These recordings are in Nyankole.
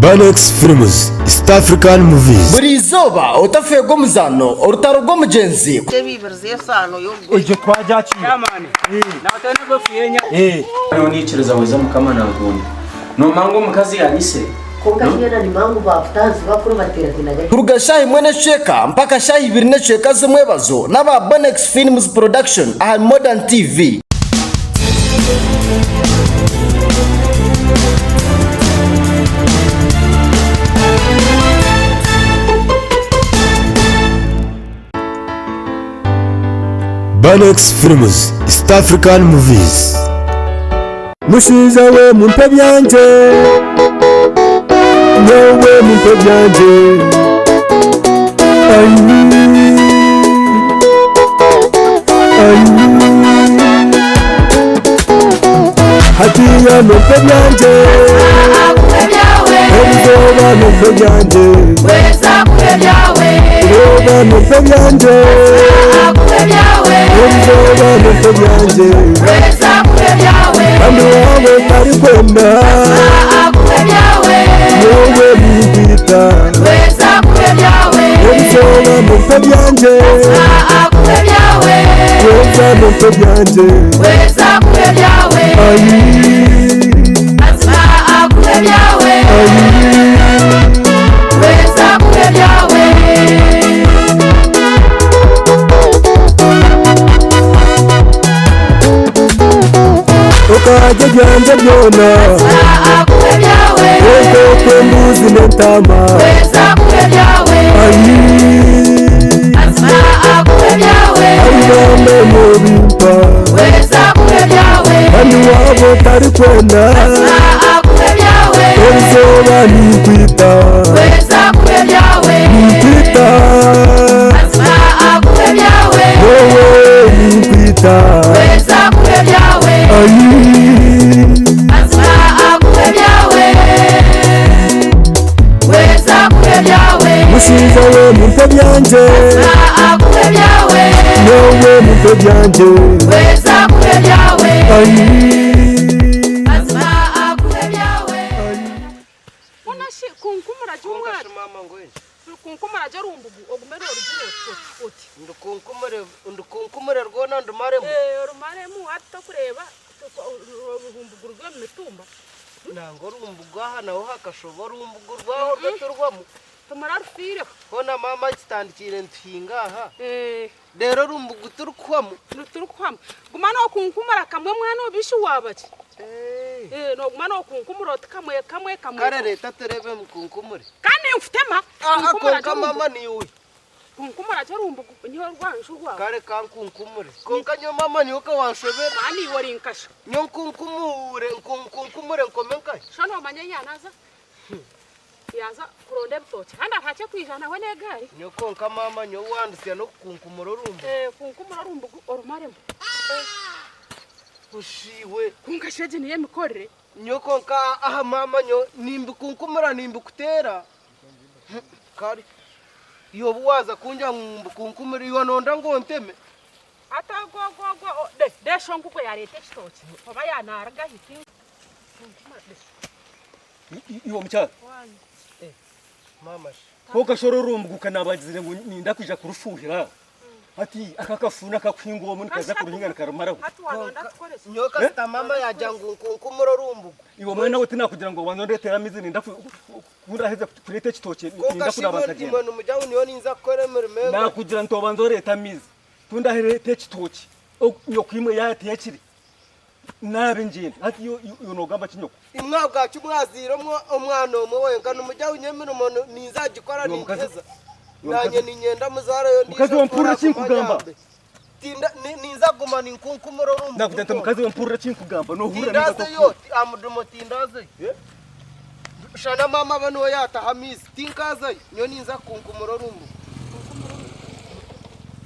Banex Films East African Movies. Buri izooba otafeerwa omuzaano Orutaro rw'Omugyenzi. Egyo twagyakiira. Nyowe niikiriza weza Mukama nankunda. Noomanya ngu omukazi yanyitsire. Kwonka shi beena nimangu baakutahazi bakurubatira Kuruga shaaha emwe n'ekicweka mpaka shaaha ibiri n'ekicweka z'omwebazo n'aba Bonex Films Production ahari Modern TV. Banex Films East African Movies. Mushaija we mumpe byangye, nyowe mumpe byangye, ayi, ayi. Hatiya mumpe byangye, erizooba mumpe byangye, reeba mumpe byangye, erizooba mumpe byangye. Kandi waaba otarikwenda, nyowe ninkwita, erizooba mumpe byangye, weza mumpe byangye, ayi, ayi. Okahagya ebyangye byona, enkoko, embuzi n'entaama, ayi, ayi bambe nobimpa, kandi waaba otarikwenda, erizooba ninkwita, ninkwita, nyowe ninkwita, ayi. Mushaija we mumpe byangye, nyowe mumpe byangye, ayi. Ndukunkumure rwona ndumaremu. Orumaremu hati tokureeba orumbugu ruri omu mitumba. Nangwa orumbugu aha naho hakashoba orumbugu rwaho rw'oturwamu. Tumara rufiireho. Hoona maama kitandikiire nituhinga aha. Reero orumbugu turikuhwamu. Turikuhwamu. Guma nookunkumura kamwe mwana obishi waaba ki? Nooguma nookunkumura oti kamwe kamwe kamwe. Kare reeta tureebe mukunkumure. Kandi ninkutema. Kwonka maama niiwe. Kunkumura gye orumbugu nyowe orwanju rwawe. Kare kankunkumure. Kwonka nyowe maama niiwe okawanshobera. Maama iwe ori nkasha. Nyowe nkunkumure nkunkumure nkome nkahi? Sho noomanya yaaza yaaza kuronda ebitookye kandi ahakye kwija nawe n'egaari. Nyowe kwonka maama nyowe wandusya n'okukunkumura orumbugu. Kunkumura orumbugu orumaremu. Oshiiwe. Kwonka shi egi niyo emikorere. Nyowe kwonka aha maama nyowe nimbikunkumuura nimbikuteera. Kare iwe obu waaza kungira ngu mbikunkumure iwe noyenda ngu onteme? Hati ogwo ogwo ogwo desha ngu ogwo yaareeta ekitookye oba yaanaruga hi Iwe omukyara. Maama shi. Kwonka shi oru orumbuga okanabagizire ngu ninda kwija kurufuuhira. Hati aka akafuuna akakuhinga omu nikaza kuruhinga nikarumaraho. Nyowe kasita maama yaagira ngu nkunkumure orumbuga. Iwe omwana we tinakugira ngu obanze ondeetere amaizi ninda ku ndaheza kureeta ekitookye Kwonka ninda shi kunaaba imwe nkagyenda. imwe nimugira ngu nyowe ninza kukora emirimo emwe. Nakugira nti obanze oreete amaizi ku ndareeta ekitookye nyoko imwe yaateekire naabe ngyende. Hati iwe iwe noogamba ki nyoko? Imwe ahabwaki mwazaire omwana omwe wenka nimugira ngu nyowe emirimo ninza kugikora Iwe mukazi ningiheza. iwe Naanye mukazi niinyenda muzareyo ondiijo Mukazi we mpurira eki agume nkugamba. anyambe. Tinda ninza kuguma ninkunkumura orumbugu Nakugira nti rwona. mukazi we mpurira eki nkugamba noohurira ninga Tindazeyo tokuhurira? aha murimo tindazeyo. Shana maama aba niwe yaataho amaizi tinkazayo nyowe ninza kukunkumura orumbugu.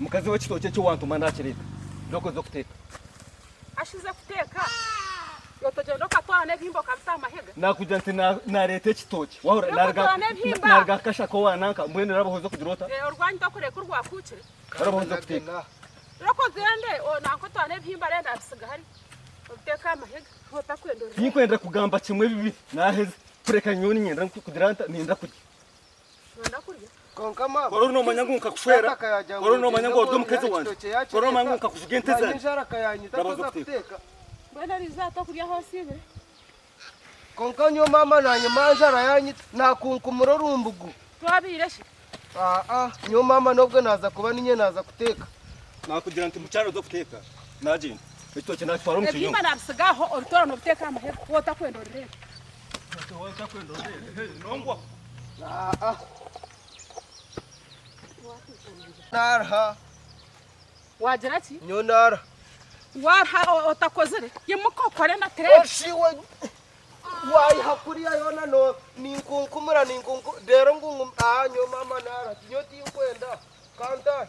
Mukazi we ekitookye eki wantuma naakireeta ndokoze okuteeka. Ashize kuteeka otogyenda okatwara n'ebihimba okabita aha mahega. Nakugira nti nareeta ekitookye wahurira Reka otwara n'ebihimba. naruga kukashaka owa nanka mbwenu orabahoza kugira ota? Orwanyu tokureka orwakuukire. Orabahoza kuteeka. Reka ogyende nanka otware ebihimba reero nabisiga hari obiteeke aha mahega otakwenda orurebe. Tinkwenda kugamba kimwe bibiri naheza. Kureka nyowe niinyenda kugira nta niinyenda kurya. Noyenda kurya? Konka mama. Ori noomanya ngu nkakushwera, ori noomanya ngu ori omukazi wangye, ori noomanya ngu nkakujuga ente zangye. Enjara kayanyita Ndabanza toza kuteeka. kuteeka. Mbwenu eriizooba tokurya ahu osiibire? Konka nyowe mama nanye manjara yanyita nakunkumura orumbugu. Twabiire shi? Aa nyowe mama nobwe naza kuba ninye naza kuteeka. Naakugira nti mukyara oza kuteeka, naagyenda. Ekitookye naakitwara omu Ebihimba kiyungu. naabisiga aho, orutooro nooruteeka aha mahega, waaba otakwenda orureebe. Waaba otakwenda orureebe, nongwa. Aa. Naaruha. Waagira ki? Nyowe naaruha. Waaruha otakozire, imuka okore na tiree. Oshi we wayiha kuriya yoona no ninkunkumura ninkunku reero ngu ngu aa nyowe maama naaruha nyowe tinkwenda kantaahe.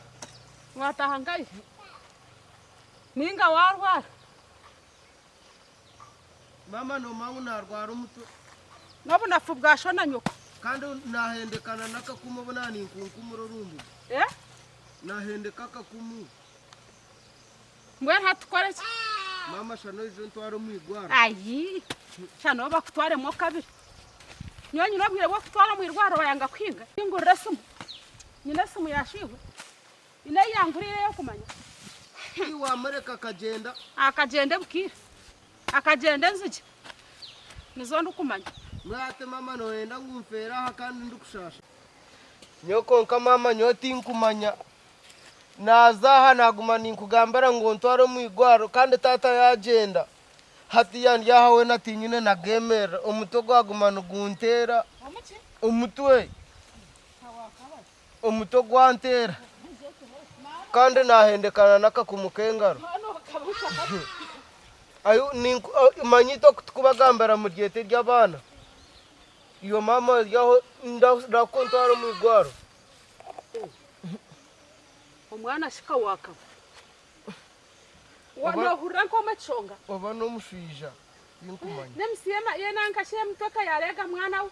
Waataaha nkahi? Nainga waarwara? Maama noomanya ngu naarwara omutwe. N'obunafu bwa sho na nyoko. Kandi naahendekana n'akakumu obu naaninkunkumura orumbugu. Eh? Naahendeka akakumu. Mbwenu hati tukore ki? Maama shana oije ontware omu irwariro. Ayi! Shana bo bakutwaremu okabiri. Nyowe nyine obwire bw'okutwara omu irwariro wayanga kuhinga. Ngurira esimu. Nyine esimu ya shoiwe. Nyine ei yanguriire ey'okumanya. Waamureka akagyenda. Akagyenda ebukiire. Akagyenda enzigye. Nizo ndikumanya. Mbwenu hati maama nooyenda ngu nfeere aha kandi ndikushasha? Nyowe kwonka maama nyowe tinkumanya. Naaza aha naaguma ninkugambira ngu ontware omu irwariro kandi taata yaagyenda. Hatiiya ndi aha weena tinyine nageemerera. Omutwe gwaguma nigunteera. Omutwe. Omutwe gwanteera. Kandi naahendekana n'akakumu k'engaro. Manya itwe oku turikubagambira muryete ery'abaana. Iwe maama ori aho ndakuntwara omu irwariro. Omwana shi ka waakaba. Noohurira nk'omu ekishonga. Oba n'omushaija tinkumanya. N'emisi y'enanka shi y'emutwe ka yaareega mwana we.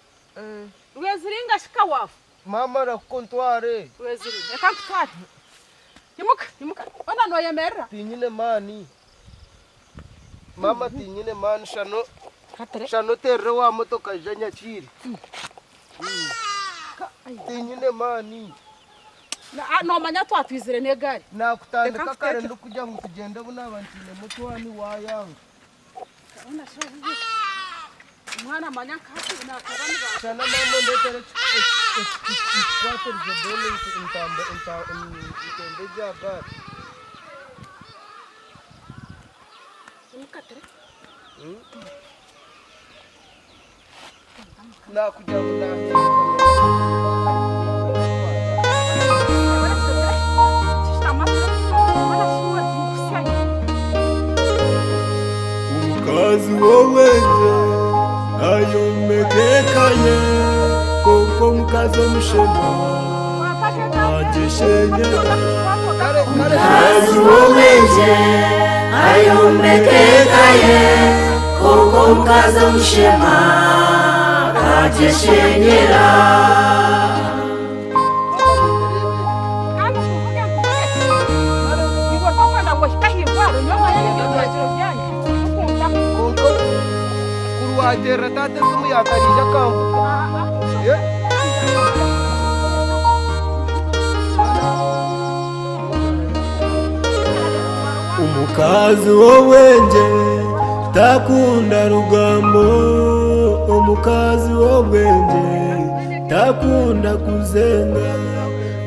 Rweziringa shi ka waafa. Maama rakuntware. Rweziringa reka nkutware. Imuka, imuka. Hoona nooyemerera? Tinyine maani. Maama tinyine maani shana shana oterere owa motoka aije anyakiire. Tinyine maani. Noomanya twatwizire n'egaari. Naakutandika Reka kare nkuteekere. ndikugira ngu tugyende obu naaba nkiinemu otwani waayanga. Omwana manya nka hati naakaba niba. Shana maama ondeetere ekikwaatirizo then ntembe egi aha gaari. Imukatire. Naakugira ngu naahiiga. Omukazi w'obwengye ayombeka eka ye, kwonka omukazi omushema agyeshenyera. Omukazi w'obwengye ayombeka eka ye, kwonka omukazi omushema agyeshenyera. Kwonka kuri waateerera taata esimu yaatariija akanvuga. Omukazi w'obwengye takunda rugambo, omukazi w'obwengye takunda kuzenga,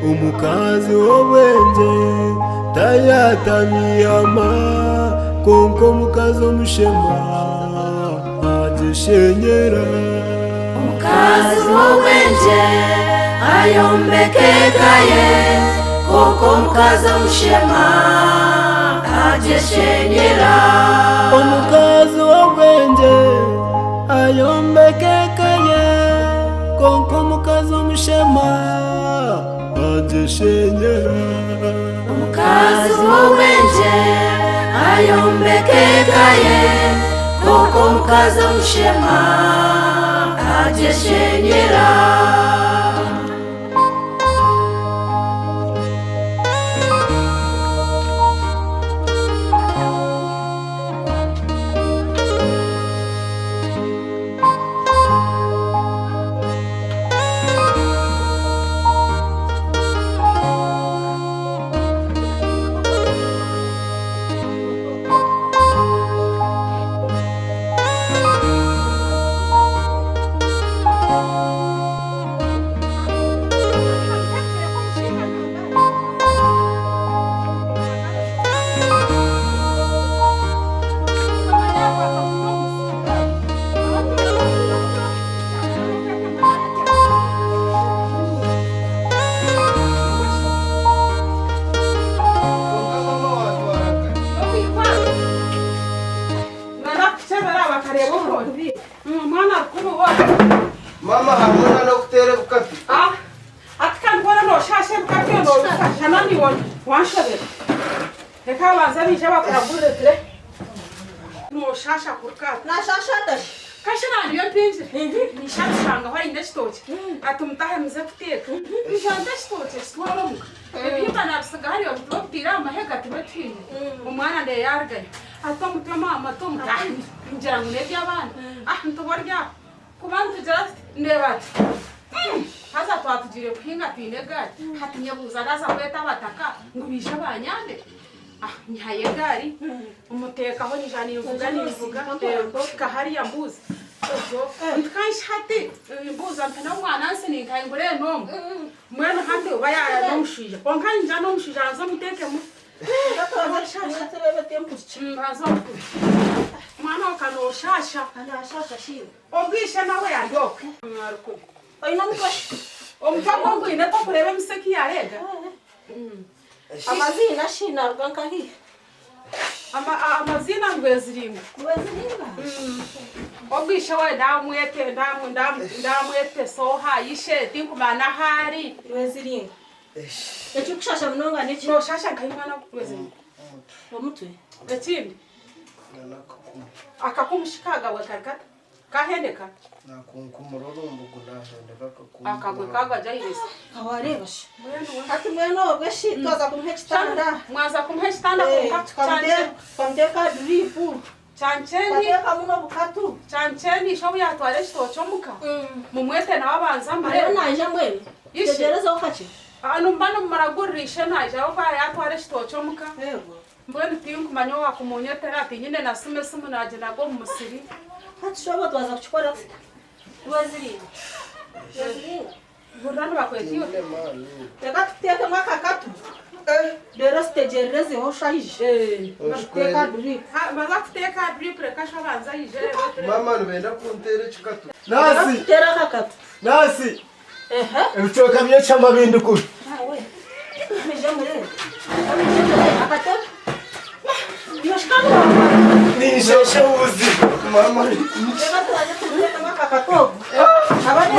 omukazi w'obwengye tayatamiyama, kwonka omukazi omushema agyeshenyera. Omukazi w'obwengye ayombeka eka ye, kwonka omukazi omushema agyeshenyera. Omukazi w'obwengye ayombeka eka ye, kwonka omukazi omushema agyeshenyera. Omukazi w'obwengye ayombeka eka ye, kwonka omukazi omushema agyeshenyera. Maama harimu na n'okuteera ebikatu. Ah, ati kandi hoona nooshaasha ebikatu nooruka shana niiwe wanshobera. Reka babanze baije bakuragurire ture. Nooshaasha kuruka ati. Naashaasha nta shi? Kasha naanye niyo mpingire. Nisha tushangaho aine ekitookye. Ati mutahe muze kuteeka. Nija nte ekitookye kitware omuka. Ebihimba naabisiga hariya tube tubiteire aha mahega tube tuhingire. Omwana ndeeba yaarugayo. Ati omutwe maama ati omutwe. Ah, ngira ngu n'eby'abaana. Ah, nituba ori aho. Kuba nitugira tuti, ndeeba ati, mm, haza twatugiire kuhinga twine egaari. Hati nyebuuza naaza kweta abataka ngu baije banyambe? Ah, nyihayo egaari, muteekaho nyija ninvuga ninvuga, mpika hariya mbuuza. Nti kanshi hati mbuuza nti n'omwana nsi ninkahi ngu reero n'omu. Mbwenu hati oba yaaba n'omushaija. Kwonka nyija n'omushaija nze omuteekemu. Mbanze omukube. Mwana we ka nooshaasha. Obwo ishe nawe ari okwe. Oine omutwe? Omutwe gwe ogwine tokureeba emisyo eki yareega? Amaziina shi naruga nkahi? Amaziina Rweziringa. Rweziringa? Ogwo ishe we ndamwete ndamwete soha ishe tinkumanya n'ahu ari. Rweziringa. Ekirikushasha munonga niki? Noshasha nkahi mwana Rweziringa? Omutwe. Ekindi? Akakumu shi kagabwe kari kata? Kahendeka? Nakunkumura orumbugu nahendeka akakumu. Akagwe kagwa Jairus. Wareeba shi. Hati mbwenu obwe shi twaza kumuha ekitanda. Mwaza kumuha ekitanda kwonka Tukamuteeka aha diriipu. Kyankyeni. Tukateekamu n'obukatu. Kyankyeni ishe obu yaatwara ekitookye omuka, mumwete nawe abanze amare. Ariyo naija mbwenu. Ishe. Tegyerezaho kakye. Nimuba nimumuragurira ishe naija ahabw'okuba yaatwara ekitookye omuka. Mbwenu tinkumanya owakumunyetera tinyine na simu esimu naginaga omu musiri. Hati shi obwo twaza kukikora tuta? Rweziringa. Rweziringa. Hurira nibakweta iwe. Reka tukuteekemu aka katu. Reero tutegyererezeho oshaije. Bakuteeka aha drip. Baza kuteeka aha drip reka shi abanze aije reero turebe. Maama nibenda kunteera ekikatu. Nasi! Teera aka katu. Nasi! Ehe. Ebicweka by'ekyama bindi kubi. Awe. Mwije murebe. Mwije murebe akatebe. Yoshikamu. Ninsheshe obuzi. Mama. Reka tubanze tumuteekemu aka katu ogu. Abane.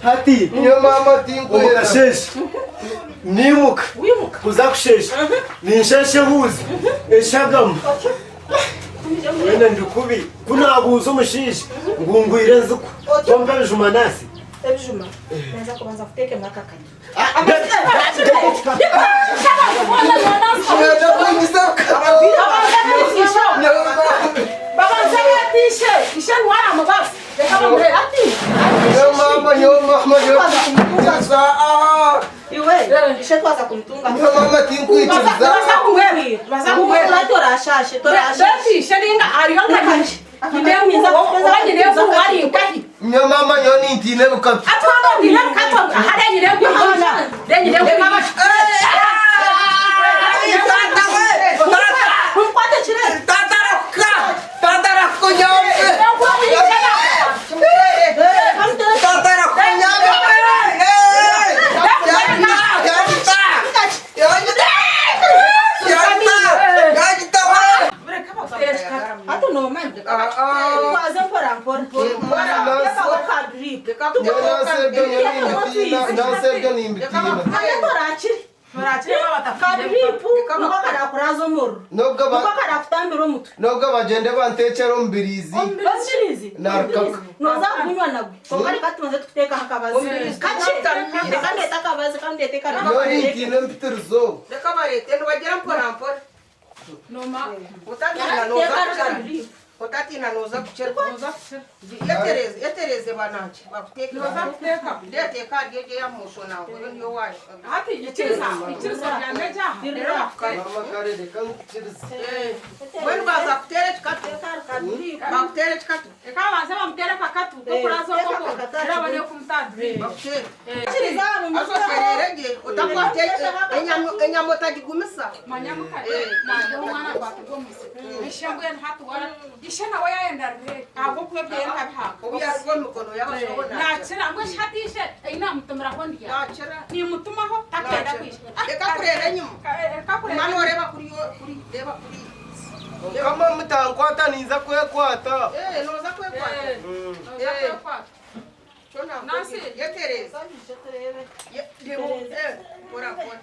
Hati omukasheeshe niimuka kuza kusheesha ninshesha ehuuzi eshagama Mbwenu ndi kubi ku naabuuza omushaija ngu ngwire enziku kwonka ebijuma naasi. Ebijuma naaza kubanza kuteekemu aka kati. Babanze beete ishe, ishe niwe aramubaza. Reka bamureete. Iwe, ishe twaza kumutunga. Nyowe mama tinkwikiriza. Baza kumwera. Baza kumwera. Torashashe, torashashe. Beete ishe ninga ariyo nka nyine oba nyine ari nkahi. Nyowe mama nyowe nintiina ebikatu. Atwanga nyine bikatu ahari nyine nkuyina. Nyine nkuyina. Mumukwate kirere. Hati noomanya. Twaze mpora mpora. Teekaho ka drip. Nansi ebyo nimbitiina. Hati torakire. Ka drip niko karakuraza omuriro. Nubwo Niko karakutambira omutwe. Nubwo bagyende bantekyera omubirizi. Omubirizi? Narukaka. Nooza kugunywa nagwe. Kwonka reka tubanze tukuteekaho akabazi. Kakye. Reka ndeete akabazi kandi ndeete Nyowe nintiina empitirizo. Reka bareete nibagira mpora mpora. Noma. Utagira nooza kushana. Otatiina nooza kukira. Nooza kukira. Yetereeze, yetereeze banange bakuteeke. Nooza kuteeka. Ndeteeka ahari egyo eya mwosho nangwa eyo niyo waayo. Hati ikiriza, ikiriza obyame gye aha. Reero bakuteeke. Maama kare reka nkukirize. Mbwenu baaza kuteera ekikatu. Bakuteera ekikatu. Reka babanze bamuteere akakatu k'okuraza okwo reero abone kumutandika. Bakuteere. Haza otereere gye otakwata enyama otagigumisa. Manya mukare, nangwa omwana akwatirwe omu musiri. Ishe mbwenu hati wara, ishe nawe yayenda ruhe ahabw'okuba ebyo nkabihaga. Obu yaruga omu mikono y'abashaho nakira. Mbwenu shi hati ishe ei namutumiraho ndya? Nakira. Nimutumaho takenda kwija. Reka kureeba enyima. Reka kureeba. Mani oreeba kuriya, kuri, reeba kuriya. Mukama mutankwata ninza kwekwata. Eh, noza kwekwata. Noza kwekwata. Nancy, yetereze. Ye, eh, kora kora.